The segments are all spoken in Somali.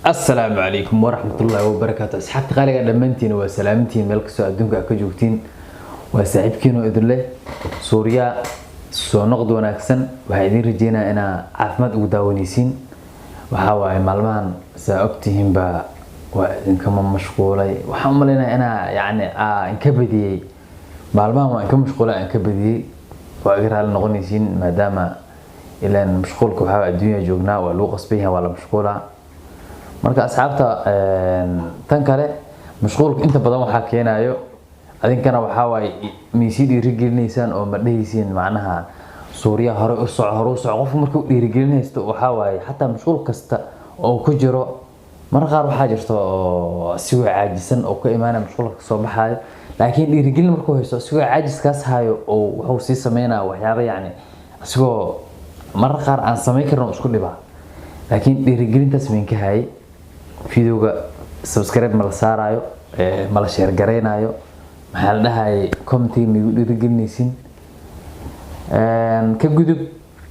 Asalaamu calaykum waraxmatullaahi wabarakaatu. Asxaabta qaaliga dhammaantiin waa salaamintiin, meel kastoo adduunka aad ka joogtiin. Waa saaxiibkiin oo idin leh Suuriya, soo noqod wanaagsan. Waxaa idiin rajeynayaa inaa caafimaad ugu daawanaysiin. Waxaa waaye maalmahan saa ogtihiinba waa idinkama mashquulay. Waxaan u malaynayaa inaa yacni inka badiyey maalmahan, waa inka mashquulay, aan ka badiyey. Waa iga raali noqonaysiin maadaama ilaan mashquulka waxaa adduunya joognaa, waa lagu qasban yahay, waa la mashquulaa. Marka asxaabta, tan kale mashquulka inta badan waxaa keenayo adinkana. Waxaa waaye maysii dhiirigelinaysaan oo ma dhehaysiin macnaha "Suuriya, hore u soco, hore u soco"? Qofku markuu dhiirigelin haysto, waxaa waaye xataa mashquul kasta oo ku jiro, marka qaar waxaa jirto oo asigoo caajisan oo ka imaanaya mashquulka kasoo baxaayo, laakiin dhiirigelin markuu haysto, asigoo caajiskaas hayo oo wuxuu sii sameynaya waxyaaba yacni asigoo mararka qaar aan samayn karin oo isku dhibaa, laakiin dhiirigelintaas wayn ka hayay. Videoga subscribe ma la saarayo, ma la share garaynayo, maxaa la dhahayay, commentiga ma igu dhiirigelinaysin? Ka gudub.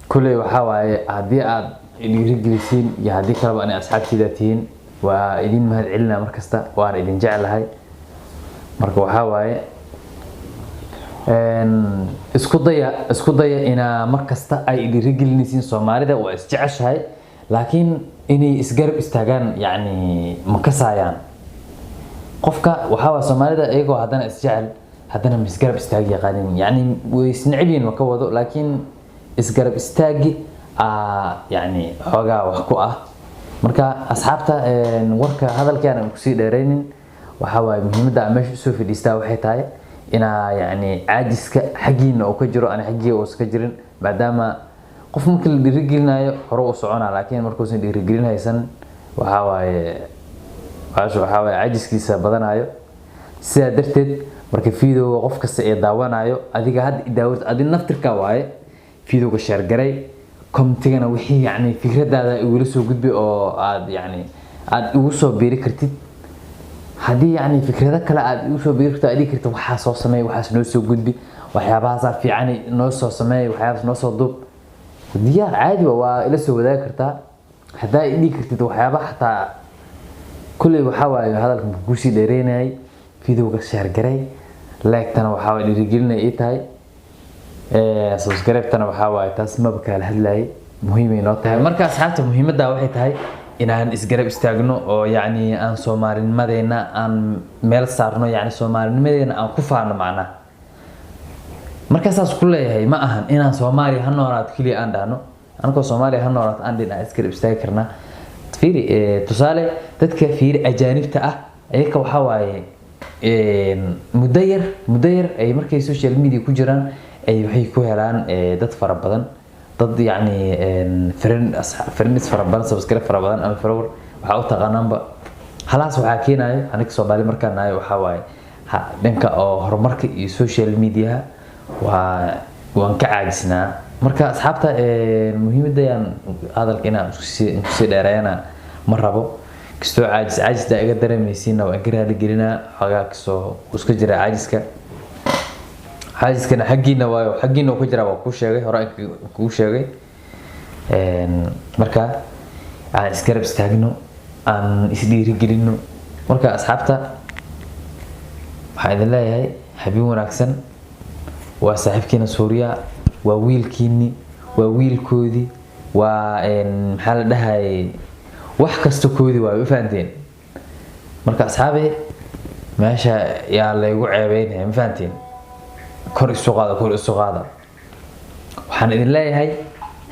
Kuley waxaa waaye haddii aad dhiirigelisiin iyo haddii kaleba anay asxaabteyda tihiin, waa idin mahad celinaa markasta, waana idin jeclahay. Marka waxaa waaye isku daya inaa markasta ay dhiirigelinaysiin. Soomaalida waa isjeceshahay, laakiin inay isgarab istaagaan yacni ma kasaayaan. Qofka waxaa waa Soomaalida iyagoo haddana isjecel, haddana ma isgarab istaagi yaqaanin. Yacni way isneceb yihiin ma ka wado, laakiin isgarab istaagi yacni xoogaa wax ku ah. Marka asxaabta, warka hadalkaan aan kusii dheeraynin, waxaa waaye muhiimadda aan meesha usoo fadhiistaa waxay tahay inaa yacni caajiska xaggiina uu ka jiro, ana xaggiga uusan ka jirin, maadaama qof marka la dhiirigelinayo hore u soconaa, laakiin markuusan dhiirigelin haysan, waxaa waaye baasha waxaa waaye caajiskiisa badanayo. Sidaa darteed marka videoga qof kasta ee daawanayo, adiga hadda daawat, adi naftirka waaye, videoga share garay, commentigana wixii yacni fikradaada igula soo gudbi oo aad yacni aad igu soo biiri kartid. Haddii yacni fikrado kale aad igu soo biiri karto, aad dhihi kartid "Waxaa soo sameey, waxaas noo soo gudbi, waxyaabahaasaa fiican noo soo sameey, waxyaabahaas noo soo duub", diyaar caadi waa ila soo wadaagi kartaa. Haddaa i dhihi kartid waxyaaba xataa. Kulley waxaa waaye hadalka kusii dheereynayay. Videoga share garay, like-tana waxaa waaye dhiirigelinay ii tahay, subscribe-tana waxaa waaye taas maba kaala hadlayay, muhiimay noo tahay. Marka asxaabta, muhiimadda waxay tahay inaan isgarab istaagno oo yacni aan soomaalinimadeena aan meel saarno, yacni soomaalinimadeena aan ku faano. Macnaha marka saas ku leeyahay ma ahan inaan "Soomaaliya ha noolaato" keliya aan dhahno. Anagoo "Soomaaliya ha noolaato" aan dhin, aan isgarab istaagi karnaa. Fiiri, tusaale dadka fiiri ajaanibta ah, ayaka waxaa waaye muddo yar ay markay social media ku jiraan ay waxay ku helaan dad fara badan, dad yacni friends fara badan, subscribe fara badan ama follower waxaa u taqaanaanba. Halaas waxaa keenayo aniga Soomaali markaan nahay, waxaa waaye dhanka oo horumarka iyo social media waan ka caajisnaa. Marka asxaabta, muhiimadda ayaan hadalka inaan iskusii dheereeyana ma rabo. Kastoo caajis caajisda iga dareemaysiinna waan ka raali gelinaa. Xoogaa kastoo iska jira caajiska, caajiskana xaggiina waayo, xaggiina uu ka jiraa, waa kuu sheegay hore aan kuu sheegay. Marka aan isgarab istaagno, aan isdhiirigelino. Marka asxaabta, waxaan idin leeyahay habeen wanaagsan. Waa saaxiibkiina Suuriya, waa wiilkiini, waa wiilkoodii, waa maxaa la dhahayay, wax kasta koodii waayo, ma fahanteen? Marka asxaabe, meesha yaa laygu ceebeynaya, ma fahanteen? Kor isu qaada, kor isu qaada. Waxaan idin leeyahay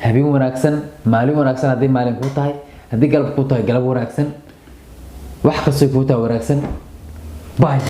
habeen wanaagsan, maalin wanaagsan hadday maalin kuu tahay, haddii galab kuu tahay galab wanaagsan, wax kastoy kuu tahay wanaagsan. Bye.